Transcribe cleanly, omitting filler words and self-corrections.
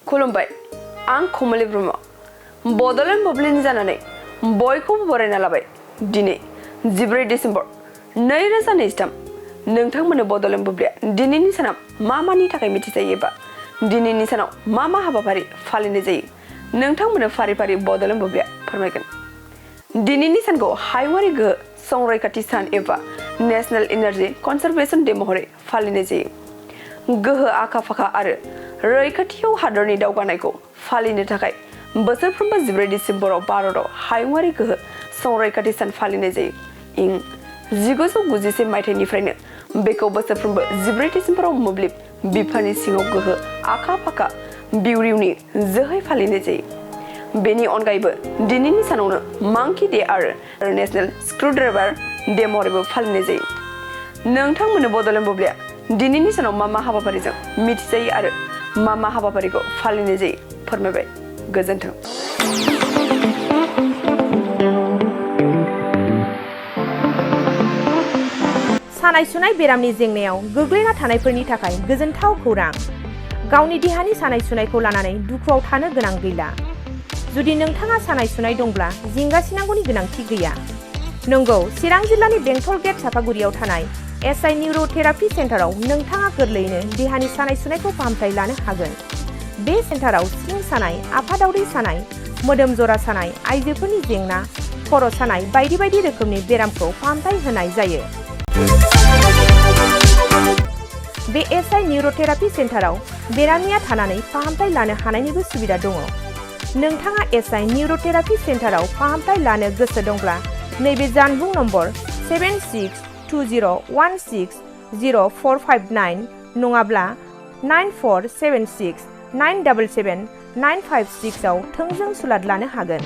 खुलुमबाय आं कमलि ब्रह्म बड'लेण्ड बुब्लिनि जानानै बयखौबो बरायना लाबाय दिनै 14 डिसेम्बर 2023 नोंथांमोननो बड'लेण्ड बुब्लिया दिनैनि सानाव मानि थाखाय मिथिजायो एबा दिनैनि सानाव मा हाबाफारि फालिनाय जायो नोंथांमोननो फारि फारि बड'लेण्ड बुब्लिया फोरमायगोन। दिनैनि सानखौ हायुङारि गोहो संरैखाथि सान एबा नेशनेल एनार्जी कनजारभेशन डे महरै फालिनाय जायो। गोहो आखा फाखा आरो रैखाथियाव हादरनि दावगानायखौ फालिनो थाखाय बोसोरफ्रोमबो 14 डिसेम्बराव भारताव हायुङारि गोहो संरैखाथि सान फालिनाय जायो। इं 1991 मायथाइनिफ्रायनो बेखौ बोसोरफ्रोमबो 14 डिसेम्बराव मोब्लिब बिफाननि सिङाव गोहो आखा फाखा बिउरिउनि जोहै फालिनाय जायो। बेनि अनगायैबो दिनैनि सानावनो मांकि डे आरो नेशनेल स्क्रुड्राइभार डे महरैबो फालिनाय जायो। नोंथांमोननो बड'लेण्ड बुब्लिया दिनैनि सानाव मा हाबाफारिजों मिथिजायो आरो मा हाबाफारिखौ फालिनाय जायो फोरमायबाय। गोजोन्थों। सानाय सुनाय बेरामनि जेंनायाव गोग्लैना थानायफोरनि थाखाय गोजोनथाव खौरां। गावनि देहानि सानाय सुनायखौ लानानै दुखुआव थानो गोनां गैला। जुदि नोंथाङा सानाय सुनाय दंब्ला जिंगासिनांगौनि गोनांथि गैया। नंगौ, चिरां जिल्लानि बेंटल गेट सापागुरियाव थानाय एसआइ निउर'थेरापि सेन्टाराव नोंथाङा गोरलैयैनो देहानि सानाय सुनायखौ फाहामथाय लानो हागोन। बे सेन्टाराव सिं सानाय, आफादावरि सानाय, मोदोम जरा सानाय, आइजोफोरनि जेंना, खर' सानाय बायदि बायदि रोखोमनि बेरामखौ फाहामथाय होनाय जायो। बे एसआइ निउर'थेरापि सेन्टाराव बेरामिया थानानै फाहामथाय लानो हानायनिबो सुबिदा दङ। नोंथाङा एसआइ निउर'थेरापि सेन्टाराव फाहामथाय लानो गोसो दंब्ला नैबे जानबुं नम्बर 7620160459 नङाब्ला 9476977956 आव थोंजों सुलाद लानो हागोन।